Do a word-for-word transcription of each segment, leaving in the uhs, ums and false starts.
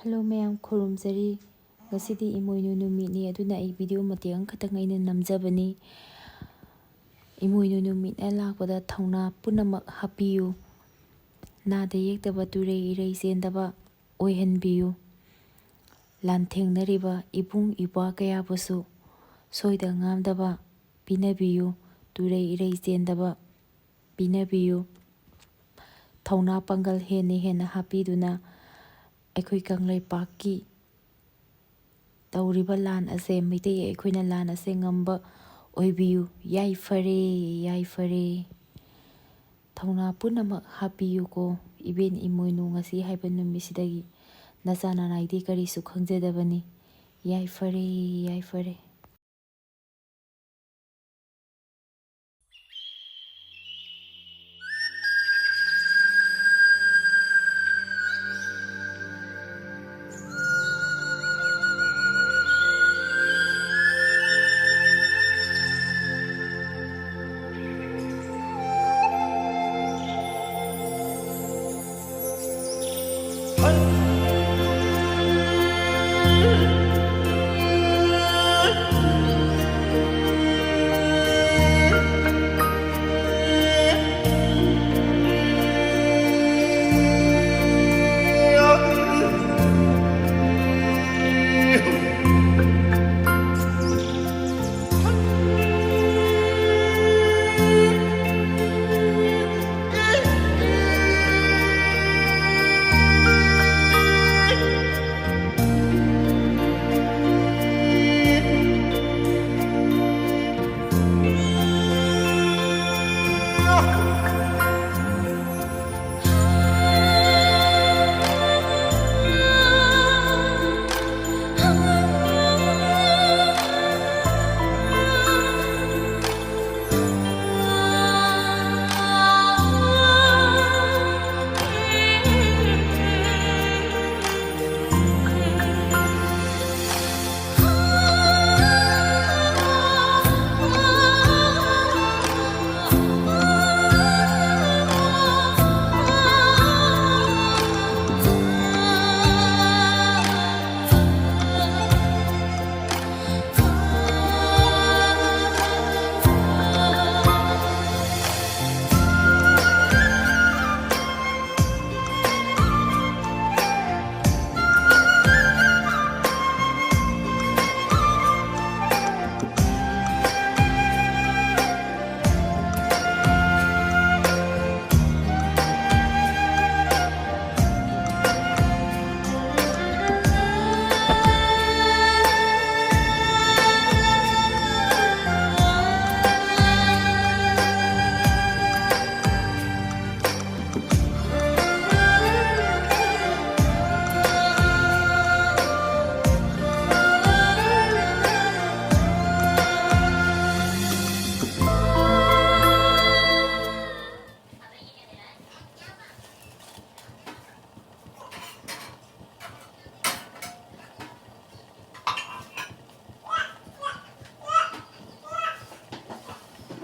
Hello ꯃꯌꯥꯝ, ꯈꯨꯔꯨꯝꯖꯔꯤ꯫ ꯉꯁꯤꯗꯤ ꯏꯃꯣꯏꯅꯨ ꯅꯨꯃꯤꯠꯅꯤ, ꯑꯗꯨꯅ ꯑꯩ ꯚꯤꯗꯤꯑꯣ ꯃꯇꯦꯛ ꯑꯃꯈꯛꯇꯪ ꯑꯩꯅ ꯅꯝꯖꯕꯅꯤ꯫ ꯏꯃꯣꯏꯅꯨ ꯅꯨꯃꯤꯠꯅ ꯂꯥꯛꯄꯗ ꯊꯧꯅꯥ ꯄꯨꯝꯅꯃꯛ ꯍꯥꯞꯄꯤꯌꯨ꯫ ꯅꯥꯗ ꯌꯦꯛꯇꯕ, ꯇꯨꯔꯩ ꯏꯔꯩ ꯆꯦꯟꯗꯕ ꯑꯣꯏꯍꯟꯕꯤꯌꯨ꯫ ꯂꯥꯟꯊꯦꯡꯅꯔꯤꯕ ꯏꯕꯨꯡ ꯏꯄ꯭ꯋꯥ ꯀꯌꯥꯕꯨꯁꯨ ꯁꯣꯏꯗ ꯉꯥꯝꯗꯕ ꯄꯤꯅꯕꯤꯌꯨ꯫ ꯇꯨꯔꯩ ꯏꯔꯩ ꯆꯦꯟꯗꯕ ꯄꯤꯅꯕꯤꯌꯨ꯫ ꯊꯧꯅꯥ ꯄꯥꯡꯒꯜ ꯍꯦꯟꯅ ꯍꯦꯟꯅ ꯍꯥꯞꯄꯤꯗꯨꯅ ꯑꯩꯈꯣꯏ ꯀꯪꯂꯩꯄꯥꯛꯀꯤ ꯇꯧꯔꯤꯕ ꯂꯥꯟ ꯑꯁꯦ, ꯃꯩꯇꯩ ꯑꯩꯈꯣꯏꯅ ꯂꯥꯟ ꯑꯁꯦ ꯉꯝꯕ ꯑꯣꯏꯕꯤꯌꯨ꯫ ꯌꯥꯏꯐꯔꯦ, ꯌꯥꯏꯐꯔꯦ꯫ ꯊꯧꯅꯥ ꯄꯨꯝꯅꯃꯛ ꯍꯥꯞꯄꯤꯌꯨꯀꯣ꯫ ꯏꯕꯦꯟ ꯏꯃꯣꯏꯅꯨ, ꯉꯁꯤ ꯍꯥꯏꯕ ꯅꯨꯃꯤꯠꯁꯤꯗꯒꯤ ꯅꯆꯥ ꯅꯅꯥꯏꯗꯤ ꯀꯔꯤꯁꯨ ꯈꯪꯖꯗꯕꯅꯤ꯫ ꯌꯥꯏꯐꯔꯦ, ꯌꯥꯏꯐꯔꯦ꯫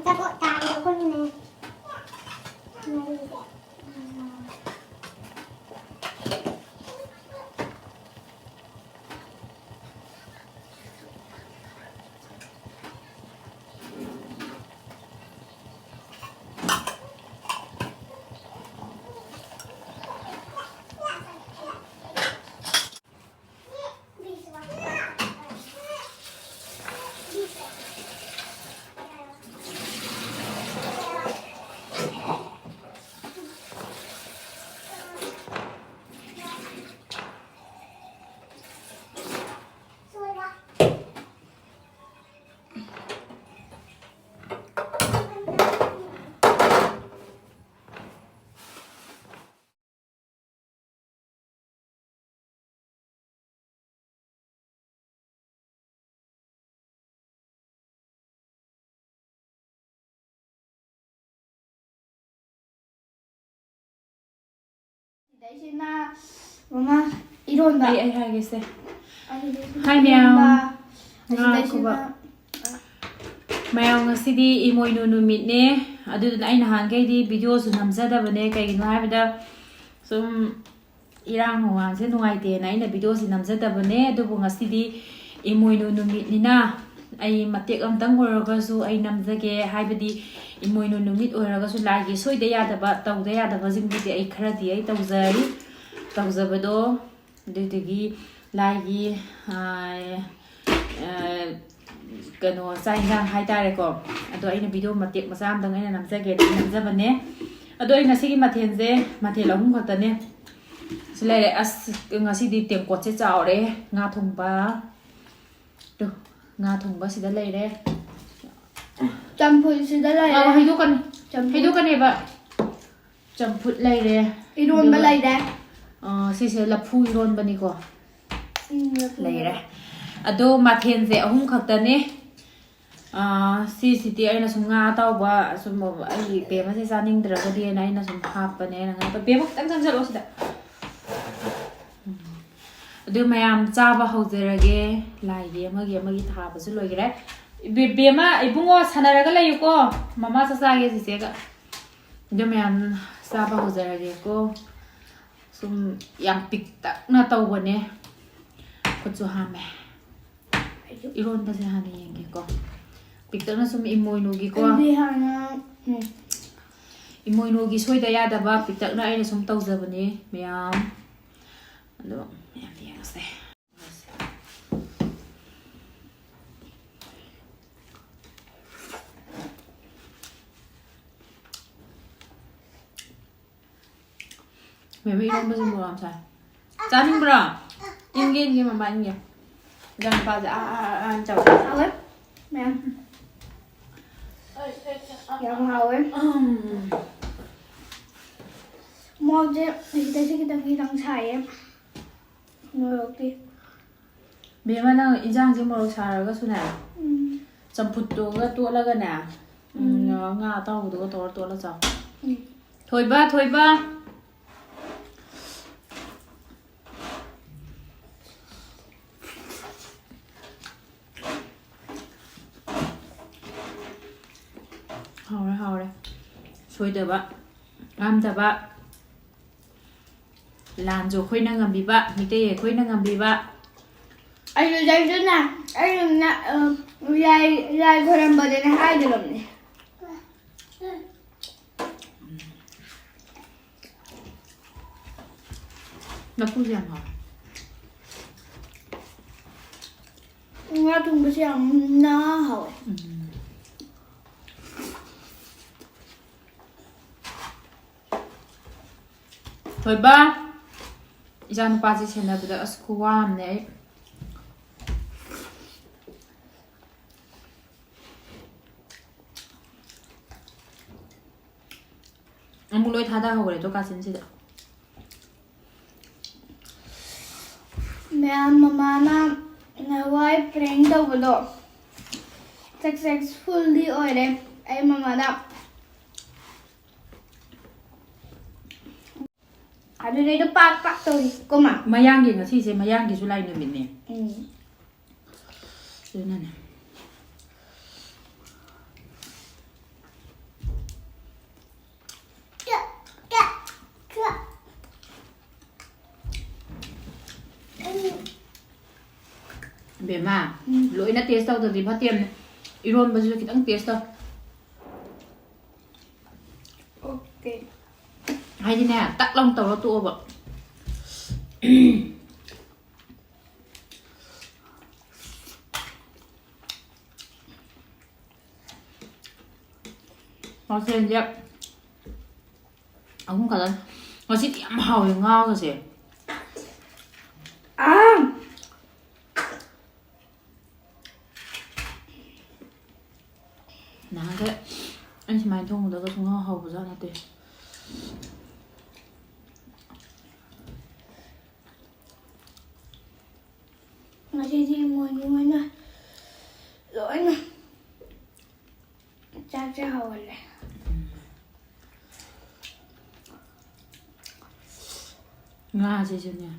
ꯇꯥꯔꯤꯕ ꯑꯩꯈꯣꯏꯒꯤꯅꯦ꯫ ꯃꯔꯤꯁꯦ꯫ ꯁꯤꯗꯩꯁꯤꯅ ꯃꯃꯥ ꯏꯔꯣꯟꯕ꯫ ꯑꯩ ꯑꯩ ꯍꯥꯏꯒꯦꯁꯦ꯫ ꯑꯁꯤꯗꯩꯁꯤꯅ ꯍꯥꯏ ꯃꯌꯥꯝ꯫ ꯏꯔꯣꯟꯕ꯫ ꯉꯥ ꯑꯁꯤꯗꯩꯁꯤꯅ ꯈꯨꯕ꯫ ꯃꯌꯥꯝ, ꯉꯁꯤꯗꯤ ꯏꯃꯣꯏꯅꯨ ꯅꯨꯃꯤꯠꯅꯦ꯫ ꯑꯗꯨꯗꯨꯅ ꯑꯩ ꯅꯍꯥꯟꯈꯩꯗꯤ ꯚꯤꯗꯤꯑꯣꯁꯨ ꯅꯝꯖꯗꯕꯅꯦ꯫ ꯀꯩꯒꯤꯅꯣ ꯍꯥꯏꯕꯗ ꯁꯨꯝ ꯏꯔꯥꯡ ꯅꯨꯡꯂꯥꯡꯁꯦ ꯅꯨꯡꯉꯥꯏꯇꯦꯅ ꯑꯩꯅ ꯚꯤꯗꯤꯑꯣꯁꯦ ꯅꯝꯖꯗꯕꯅꯦ꯫ ꯑꯗꯨꯕꯨ ꯉꯁꯤꯗꯤ ꯏꯃꯣꯏꯅꯨ ꯅꯨꯃꯤꯠꯅꯤꯅ ꯑꯩ ꯃꯇꯦꯛ ꯑꯃꯇꯪ ꯑꯣꯏꯔꯒꯁꯨ ꯑꯩ ꯅꯝꯖꯒꯦ꯫ ꯍꯥꯏꯕꯗꯤ ꯏꯃꯣꯏꯅꯨ ꯅꯨꯃꯤꯠ ꯑꯣꯏꯔꯒꯁꯨ ꯂꯥꯏꯒꯤ ꯁꯣꯏꯗ ꯌꯥꯗꯕ, ꯇꯧꯗ ꯌꯥꯗꯕꯁꯤꯡꯕꯨꯗꯤ ꯑꯩ ꯈꯔꯗꯤ ꯑꯩ ꯇꯧꯖꯔꯤ꯫ ꯇꯧꯖꯕꯗꯣ ꯑꯗꯨꯗꯨꯒꯤ ꯂꯥꯏꯒꯤ, ꯑꯥ, ꯑꯥ, ꯀꯩꯅꯣ, ꯆꯥꯛ ꯏꯟꯁꯥꯡ ꯍꯥꯏꯇꯥꯔꯦꯀꯣ꯫ ꯑꯗꯣ ꯑꯩꯅ ꯚꯤꯗꯤꯑꯣ ꯃꯇꯦꯛ ꯃꯆꯥ ꯑꯃꯇꯪ ꯑꯩꯅ ꯅꯝꯖꯒꯦ ꯅꯝꯖꯕꯅꯦ꯫ ꯑꯗꯣ ꯑꯩ ꯉꯁꯤꯒꯤ ꯃꯊꯦꯜꯁꯦ ꯃꯊꯦꯜ ꯑꯍꯨꯝ ꯈꯛꯇꯅꯦ꯫ ꯁꯤ ꯂꯩꯔꯦ꯫ ꯑꯁ, ꯉꯁꯤꯗꯤ ꯇꯦꯡꯀꯣꯠꯁꯦ ꯆꯥꯎꯔꯦ꯫ ꯉꯥ ꯊꯣꯡꯕ, ꯇꯨ, ꯉꯥ ꯊꯣꯡꯕ ꯁꯤꯗ ꯂꯩꯔꯦ꯫ ꯆꯝꯐꯨꯠꯁꯤꯗ ꯂꯩꯔꯦ꯫ ꯑꯥ, ꯍꯩꯗꯣꯛꯀꯅꯤ꯫ ꯆꯝꯐꯨꯠ꯫ ꯍꯩꯗꯣꯛꯀꯅꯦꯕ꯫ ꯆꯝꯐꯨꯠ ꯂꯩꯔꯦ꯫ ꯏꯔꯣꯟꯕ ꯑꯗꯨꯒ, ꯂꯩꯔꯦ꯫ ꯑ, ꯁꯤꯁꯦ ꯂꯐꯨ ꯏꯔꯣꯟꯕꯅꯤꯀꯣ꯫ ꯎꯝ, ꯂꯐꯨ ꯂꯩꯔꯦ꯫ ꯑꯗꯣ ꯃꯊꯦꯜꯁꯦ ꯑꯍꯨꯝ ꯈꯛꯇꯅꯦ꯫ ꯑ, ꯁꯤꯁꯤꯗꯤ ꯑꯩꯅ ꯁꯨꯝ ꯉꯥ ꯑꯇꯥꯎꯕ ꯁꯨꯝ ꯑꯩꯒꯤ ꯕꯦꯝꯃꯁꯦ ꯆꯥꯅꯤꯡꯗ꯭ꯔꯒꯗꯤꯅ ꯑꯩꯅ ꯁꯨꯝ ꯍꯥꯞꯄꯅꯦ꯫ ꯑꯩꯅ ꯉꯥ, ꯕꯦꯝꯃ ꯈꯤꯇꯪ ꯆꯪꯁꯜꯂꯣ ꯁꯤꯗ꯫ ꯎꯝ꯫ ꯑꯗꯨ ꯃꯌꯥꯝ ꯆꯥꯕ ꯍꯧꯖꯔꯒꯦ꯫ ꯂꯥꯏꯒꯤ ꯑꯃꯒꯤ ꯑꯃꯒꯤ ꯊꯥꯕꯁꯨ ꯂꯣꯏꯈꯔꯦ꯫ ꯏꯕꯦ-, ꯕꯦꯝꯃ, ꯏꯕꯨꯡꯉꯣ, ꯁꯥꯟꯅꯔꯒ ꯂꯩꯌꯨꯀꯣ꯫ ꯃꯃꯥ ꯆꯥꯛ ꯆꯥꯒꯦ ꯆꯤꯆꯦꯒ꯫ ꯑꯗꯣ ꯃꯌꯥꯝ ꯆꯥꯕ ꯍꯧꯖꯔꯒꯦꯀꯣ꯫ ꯁꯨꯝ ꯌꯥꯝ ꯄꯤꯛꯇꯛꯅ ꯇꯧꯕꯅꯦ꯫ ꯈꯨꯠꯁꯨ ꯍꯥꯝꯃꯦ꯫ ꯏꯔꯣꯟꯕꯁꯦ ꯍꯥꯟꯅ ꯌꯦꯡꯒꯦꯀꯣ꯫ ꯄꯤꯛꯇꯛꯅ ꯁꯨꯝ ꯏꯃꯣꯏꯅꯨꯒꯤꯀꯣ꯫ ꯑꯩꯗꯤ ꯍꯥꯟꯅ, ꯎꯝ꯫ ꯏꯃꯣꯏꯅꯨꯒꯤ ꯁꯣꯏꯗ ꯌꯥꯗꯕ ꯄꯤꯛꯇꯛꯅ ꯑꯩꯅ ꯁꯨꯝ ꯇꯧꯖꯕꯅꯤ ꯃꯌꯥꯝ꯫ ꯑꯗꯣ ꯃꯌꯥꯝ ꯌꯦꯡꯉꯁꯦ꯫ ꯃꯦꯝ ꯏꯔꯣꯟꯕꯁꯦ ꯃꯣꯔꯣꯛ ꯌꯥꯝ ꯁꯥꯏ꯫ ꯆꯥꯅꯤꯡꯕ꯭ꯔꯣ? ꯏꯟꯒꯦ, ꯏꯟꯒꯦ, ꯃꯃꯥ ꯏꯟꯒꯦ꯫ ꯏꯆꯥ ꯅꯨꯄꯥꯁꯦ ꯑꯥ, ꯑꯥ, ꯑꯥ, ꯑꯥ ꯇꯧꯋꯦ꯫ ꯍꯥꯎꯋꯦ꯫ ꯃꯌꯥꯝ꯫ ꯌꯥꯝ ꯍꯥꯎꯋꯦ꯫ ꯎꯝ꯫ ꯃꯣꯔꯣꯛꯁꯦ ꯁꯤꯗꯩꯁꯤ ꯈꯤꯇꯪ, ꯈꯤꯇꯪ ꯁꯥꯏꯌꯦ꯫ ꯃꯣꯔꯣꯛꯇꯤ꯫ ꯕꯦꯝꯃ, ꯅꯪ ꯏꯟꯖꯥꯡꯁꯦ ꯃꯣꯔꯣꯛ ꯁꯥꯔꯒꯁꯨꯅꯦ, ꯎꯝ꯫ ꯆꯝꯐꯨꯠꯇꯨꯒ ꯇꯣꯠꯂꯒꯅꯦ, ꯎꯝ, ꯎꯝ꯫ ꯉꯥ ꯑꯇꯥꯎꯕꯗꯨꯒ ꯇꯧꯔ ꯇꯣꯠꯂ ꯆꯥꯎ꯫ ꯎꯝ꯫ ꯊꯣꯏꯕ, ꯊꯣꯏꯕ꯫ ꯍꯥꯎꯔꯦ, ꯍꯥꯎꯔꯦ꯫ ꯁꯣꯏꯗꯕ, ꯉꯥꯝꯗꯕ꯫ ꯂꯥꯟꯁꯨ ꯑꯩꯈꯣꯏꯅ ꯉꯝꯕꯤꯕ, ꯃꯤꯇꯩ ꯑꯩꯈꯣꯏꯅ ꯉꯝꯕꯤꯕ꯫ ꯑꯩꯁꯨ, ꯑꯩꯁꯨꯅꯦ, ꯑꯩꯁꯨꯅꯦ, ꯑ, ꯂꯥꯏ, ꯂꯥꯏ ꯈꯣꯏꯔꯝꯕꯗꯅꯦ ꯍꯥꯏꯒꯗꯕꯅꯦ꯫ ꯂꯐꯨꯁꯦ ꯌꯥꯝ ꯍꯥꯎꯋꯦ꯫ ꯉꯥ ꯊꯣꯡꯕꯁꯦ ꯌꯥꯝꯅ ꯍꯥꯎꯋꯦ꯫ ꯎꯝ꯫ ꯊꯣꯏꯕ, ꯏꯆꯥ ꯅꯨꯄꯥꯁꯦ ꯁꯦꯟꯅꯕꯗ ꯑꯁ ꯈꯨꯋꯥ ꯑꯃꯅꯦ ꯑꯩ꯫ ꯑꯃꯨꯛ ꯂꯣꯏ ꯊꯥꯗꯍꯧꯔꯦ ꯑꯗꯣ ꯀꯥꯆꯤꯟꯁꯤꯗ꯫ ꯃꯌꯥꯝ, ꯃꯃꯥꯅ ꯅꯍꯥꯟꯋꯥꯏ prank ꯇꯧꯕꯗꯣ successfulꯗꯤ ꯑꯣꯏꯔꯦ꯫ ꯑꯩ ꯃꯃꯥꯗ ꯑꯗꯨꯗꯩꯗ ꯄꯥꯛ ꯄꯥꯛ ꯇꯧꯔꯤ ꯀꯣ ꯃꯥ꯫ ꯃꯌꯥꯡꯒꯤ ꯉꯁꯤꯁꯦ ꯃꯌꯥꯡꯒꯤꯁꯨ ꯂꯥꯏ ꯅꯨꯃꯤꯠꯅꯦ꯫ ꯎꯝ꯫ ꯑꯗꯨꯅꯅꯦ꯫ ꯕꯦꯝꯃ, ꯎꯝ꯫ ꯂꯣꯏꯅ ꯇꯦꯁ ꯇꯧꯗ꯭ꯔꯗꯤ ꯐꯠꯇꯦꯕꯅꯦ꯫ ꯏꯔꯣꯟꯕꯁꯤꯁꯨ ꯈꯤꯇꯪ ꯇꯦꯁ ꯇꯧ꯫ ꯑꯣꯀꯦ꯫ ꯍꯥꯏꯗꯤꯅꯦ, ꯇꯛ ꯂꯥꯎ ꯇꯧꯔ ꯇꯣꯛꯑꯣꯕ꯫ ꯃꯊꯦꯜꯁꯦ ꯑꯍꯨꯝ ꯈꯛꯇꯅꯤ꯫ ꯉꯁꯤꯗꯤ ꯌꯥꯝ ꯍꯥꯎꯋꯦ ꯉꯥꯒꯁꯦ꯫ ꯑꯥ! ꯅꯍꯥꯟꯈꯩ ꯑꯩꯅ ꯁꯨꯃꯥꯏꯅ ꯊꯣꯡꯕꯗꯒ ꯁꯨꯡꯍꯥꯎ ꯍꯥꯎꯕꯖꯥꯠ ꯅꯠꯇꯦ꯫ ꯉꯁꯤꯗꯤ ꯃꯣꯏꯒꯤ ꯑꯣꯏꯅ ꯂꯣꯏꯅ ꯆꯥꯛꯁꯦ ꯍꯥꯎꯍꯜꯂꯦ꯫ ꯉꯥꯁꯤꯁꯨꯅꯦ,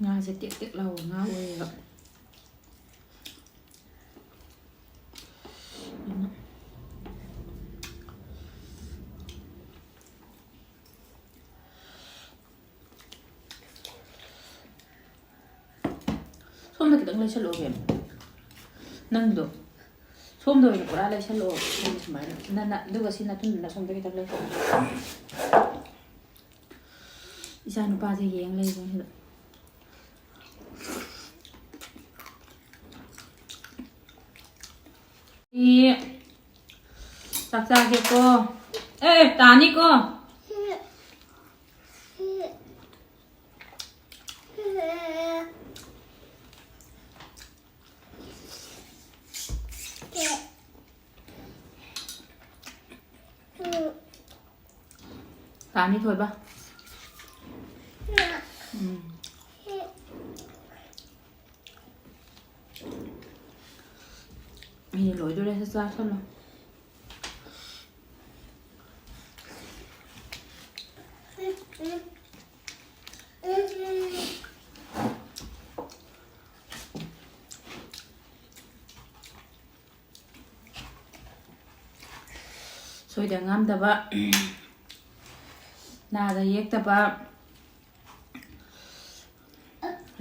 ꯉꯥꯁꯦ ꯇꯦꯛ ꯇꯦꯛ ꯂꯥꯎꯕ ꯉꯥ ꯑꯣꯏꯌꯦꯕ꯫ ꯁꯣꯝꯗ ꯈꯤꯇꯪ ꯂꯩꯁꯜꯂꯛꯑꯣ, ꯕꯦꯝ꯫ ꯅꯪꯗꯣ ꯁꯣꯝꯗ ꯑꯣꯏꯅ ꯄꯨꯔꯥ ꯂꯩꯁꯜꯂꯛꯑꯣ, ꯁꯣꯝꯗ ꯁꯨꯃꯥꯏꯅ꯫ ꯅꯅ-, ꯑꯗꯨꯒ ꯁꯤ ꯅꯥꯊꯨꯟꯗꯨꯅ ꯁꯣꯝꯗ ꯈꯤꯇꯪ ꯂꯩꯁꯜꯂꯛꯑꯣ꯫ ꯏꯆꯥ ꯅꯨꯄꯥꯁꯦ ꯌꯦꯡ ꯂꯩꯕꯁꯤꯗ꯫ ꯏ, ꯆꯥꯛ ꯆꯥꯒꯦꯀꯣ꯫ ꯑꯦ, ꯇꯥꯅꯤꯀꯣ꯫ ꯇꯥꯅꯤ ꯊꯣꯏꯕ꯫ ꯎꯝ꯫ ꯃꯤꯅ ꯂꯣꯏꯗꯣꯔꯦ, ꯁꯠ ꯆꯥꯁꯜꯂꯣ꯫ ꯁꯣꯏꯗ ꯉꯥꯝꯗꯕ, ꯅꯥꯗ ꯌꯦꯛꯇꯕ,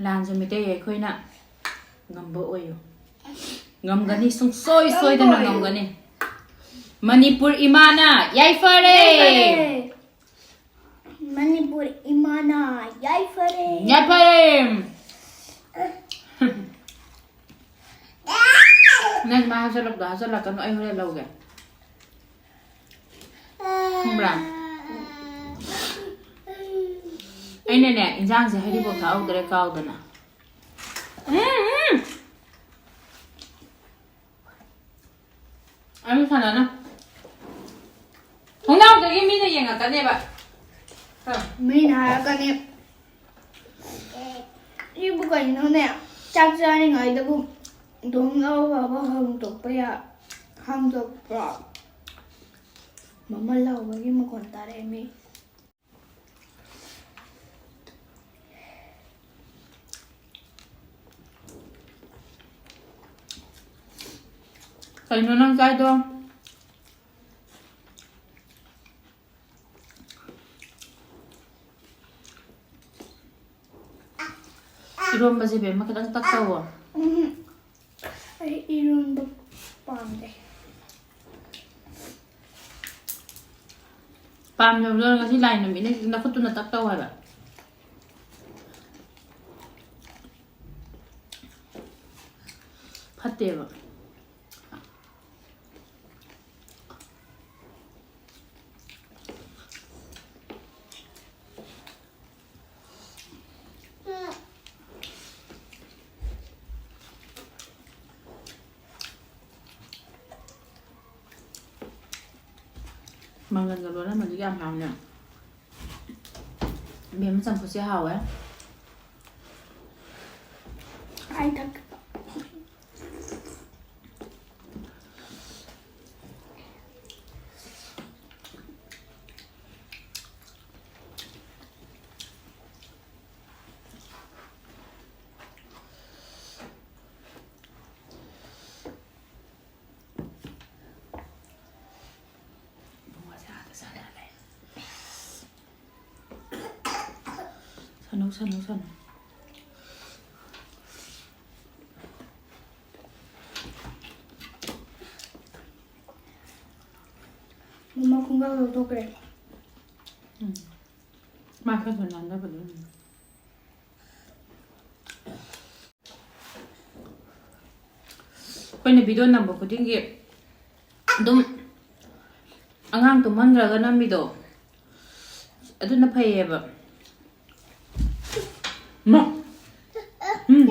ꯂꯥꯟꯁꯦ ꯃꯤꯇꯩ ꯑꯩꯈꯣꯏꯅ ꯉꯝꯕ ꯑꯣꯏꯌꯨ꯫ ꯉꯝꯒꯅꯤ, ꯁꯨꯡꯁꯣꯏ ꯁꯣꯏꯗꯅ ꯉꯝꯒꯅꯤ꯫ ꯃꯅꯤꯄꯨꯔ ꯏꯃꯥꯅ ꯌꯥꯏꯐꯔꯦ꯫ ꯃꯅꯤꯄꯨꯔ ꯏꯃꯥꯅ ꯌꯥꯏꯐꯔꯦ꯫ ꯌꯥꯏꯐꯔꯦ꯫ ꯅꯪ ꯃꯥ ꯍꯥꯞꯆꯜꯂꯛꯄꯗꯣ ꯍꯥꯞꯆꯜꯂꯛꯀꯅꯨ, ꯑꯩ ꯍꯣꯔꯦꯟ ꯂꯧꯒꯦ꯫ ꯈꯪꯕ꯭ꯔꯥ? ꯑꯩꯅꯅꯦ, ꯏꯟꯖꯥꯡꯁꯦ ꯍꯩꯔꯤꯕꯣꯛ ꯊꯥꯛꯍꯧꯗ꯭ꯔꯦ, ꯀꯥꯎꯗꯅ꯫ ꯎꯝ, ꯎꯝ꯫ ꯑꯗꯨꯝ ꯁꯥꯟꯅꯅꯣ꯫ ꯊꯣꯡꯅꯥꯎꯗꯒꯤ ꯃꯤꯅ ꯌꯦꯡꯉꯛꯀꯅꯦꯕ꯫ ꯑ꯫ ꯃꯤꯅ ꯍꯥꯏꯔꯛꯀꯅꯤ, "ꯁꯤꯕꯨ ꯀꯩꯅꯣꯅꯦ? ꯆꯥꯛ ꯆꯥꯔꯤꯉꯩꯗꯕꯨ ꯊꯣꯡꯅꯥꯎ ꯐꯥꯎꯕ ꯍꯥꯡꯗꯣꯛꯄ ꯌꯥ-, ꯍꯥꯡꯗꯣꯛꯄ꯭ꯔꯣ?" ꯃꯃꯜ ꯂꯥꯎꯕꯒꯤ ꯃꯈꯣꯟ ꯇꯥꯔꯛꯑꯦ ꯃꯤ꯫ ꯀꯩꯅꯣ ꯅꯪ ꯆꯥꯏꯗꯣ? ꯏꯔꯣꯝꯕꯁꯦ ꯕꯦꯝꯃ ꯈꯤꯇꯪ ꯇꯛ ꯇꯧꯋꯣ꯫ ꯎꯝ꯫ ꯑꯩ ꯏꯔꯣꯟꯕ ꯄꯥꯝꯗꯦ꯫ ꯄꯥꯝꯗꯕꯗꯣ ꯉꯁꯤ ꯂꯥꯏ ꯅꯨꯃꯤꯠꯅ ꯅꯈꯨꯠꯇꯨꯅ ꯇꯛ ꯇꯧ ꯍꯥꯏꯕ꯫ ꯐꯠꯇꯦꯕ꯫ ꯃꯪꯒꯟꯒ ꯂꯣꯜꯂꯝꯃꯗꯤ ꯌꯥꯝ ꯍꯥꯎꯅꯤ꯫ ꯏꯕꯦꯝꯃ, ꯆꯝꯐꯨꯠꯁꯦ ꯍꯥꯎꯋꯦ꯫ ꯑꯩ ꯊꯛꯀꯦ꯫ ꯏꯕꯨꯡꯉꯣꯁꯦ ꯑꯥꯗ ꯁꯥꯟꯅ ꯂꯩ꯫ ꯁꯥꯟꯅꯧ, ꯁꯥꯟꯅꯧ, ꯁꯥꯟꯅꯧ꯫ ꯃꯃꯥ ꯈꯣꯡꯒ꯭ꯔꯥꯎ ꯂꯧꯊꯣꯛꯈ꯭ꯔꯦ꯫ ꯎꯝ꯫ ꯃꯥ ꯈꯔ ꯈꯔ ꯅꯥꯟꯗꯕꯗꯣ꯫ ꯎꯝ꯫ ꯑꯩꯈꯣꯏꯅ ꯚꯤꯗꯤꯑꯣ ꯅꯝꯕ ꯈꯨꯗꯤꯡꯒꯤ ꯑꯗꯨꯝ ꯑꯉꯥꯡ ꯇꯨꯝꯍꯟꯗ꯭ꯔꯒ ꯅꯝꯃꯤꯗꯣ ꯑꯗꯨꯅ ꯐꯩꯌꯦꯕ꯫ ꯃꯥ꯫ ꯎꯝ꯫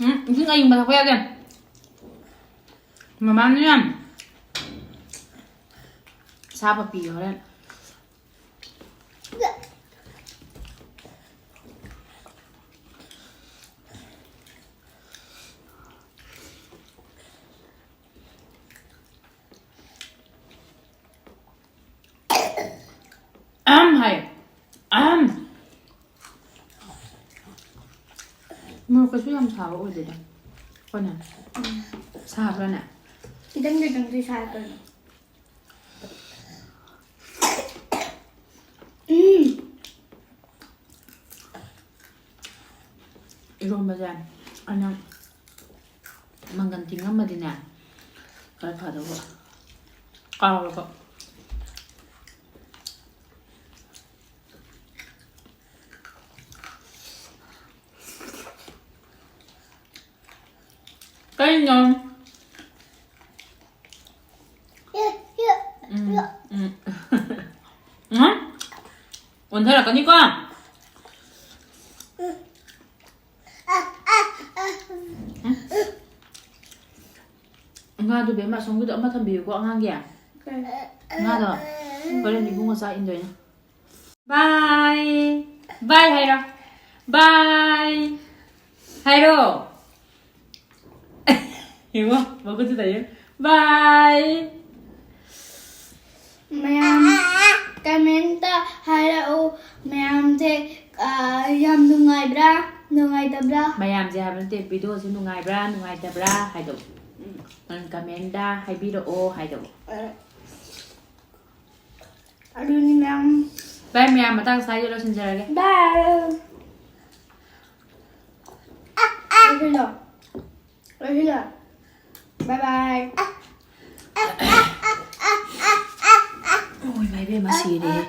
ꯎꯝ, ꯏꯁꯤꯡ ꯑꯏꯪꯕ ꯊꯛꯄ ꯌꯥꯗꯦ꯫ ꯃꯃꯥꯅꯅꯦ, ꯁꯥ ꯄꯞꯄꯤꯒꯦ ꯍꯣꯔꯦꯟ꯫ ꯑꯍꯝ ꯍꯥꯏ꯫ ꯑꯍꯝ꯫ ꯃꯣꯔꯣꯛ ꯀꯩꯁꯨ ꯌꯥꯝ ꯁꯥꯕ ꯑꯣꯏꯗꯦꯗ꯫ ꯀꯣꯅꯦ? ꯁꯥꯕ꯭ꯔꯥꯅꯦ? ꯈꯤꯇꯪ ꯈꯤꯇꯪꯗꯤ ꯁꯥꯏ ꯀꯩꯅꯣ꯫ ꯎꯝ꯫ ꯏꯔꯣꯝꯕꯁꯦ ꯑꯩꯅ ꯃꯪꯒꯟ ꯇꯤꯡꯉꯝꯃꯗꯤꯅꯦ ꯈꯔ ꯐꯗꯧꯕ꯫ ꯀꯥꯎꯔꯕ꯫ ꯀꯩꯅꯣ? ꯎꯝ, ꯎꯝ꯫ ꯎꯝ? ꯑꯣꯟꯊꯔꯛꯀꯅꯤꯀꯣ꯫ ꯎꯝ꯫ ꯉꯥꯗꯨ ꯕꯦꯝꯃ ꯑꯁꯣꯝꯒꯤꯗꯣ ꯑꯃ ꯊꯝꯕꯤꯌꯨꯀꯣ ꯑꯉꯥꯡꯒꯤ꯫ ꯀꯩ? ꯉꯥꯗꯣ꯫ ꯍꯣꯔꯦꯟ ꯏꯕꯨꯡꯉꯣ ꯆꯥꯛ ꯏꯟꯗꯣꯏꯅꯦ꯫ ꯕꯥꯏ꯫ ꯕꯥꯏ ꯍꯥꯏꯔꯣ꯫ ꯕꯥꯏ꯫ ꯍꯥꯏꯔꯣ꯫ ꯌꯦꯡꯉꯣ, ꯃꯈꯨꯠꯇꯨ ꯇꯧꯔꯤꯁꯦ꯫ ꯕꯥꯏ꯫ ꯃꯌꯥꯝ ꯀꯃꯦꯟꯇ ꯍꯥꯏꯔꯛꯎ꯫ ꯃꯌꯥꯝꯁꯦ, ꯑ, ꯌꯥꯝ ꯅꯨꯡꯉꯥꯏꯕ꯭ꯔꯥ? ꯅꯨꯡꯉꯥꯏꯇꯕ꯭ꯔꯥ? ꯃꯌꯥꯝꯁꯦ ꯍꯥꯏꯕ ꯅꯠꯇꯦ, ꯚꯤꯗꯤꯑꯣꯁꯦ ꯅꯨꯡꯉꯥꯏꯕ꯭ꯔꯥ, ꯅꯨꯡꯉꯥꯏꯇꯕ꯭ꯔꯥ ꯍꯥꯏꯗꯣ꯫ ꯎꯝ꯫ ꯅꯪ ꯀꯃꯦꯟꯇ ꯍꯥꯏꯕꯤꯔꯛꯑꯣ ꯍꯥꯏꯗꯣ꯫ ꯑ, ꯑꯗꯨꯅꯤ ꯃꯌꯥꯝ꯫ ꯚꯥꯏ, ꯃꯌꯥꯝ ꯃꯇꯥꯡ ꯁ꯭ꯋꯥꯏꯗ ꯂꯣꯏꯁꯤꯟꯖꯔꯒꯦ꯫ ꯕꯥꯏ꯫ ꯂꯣꯏꯁꯤꯜꯂꯣ꯫ ꯂꯣꯏꯁꯤꯜꯂꯣ꯫ ꯕꯥꯏ ꯕꯥꯏ꯫ ꯏꯃꯥ ꯏꯕꯦꯝꯃ, ꯁꯤꯔꯦꯍꯦ꯫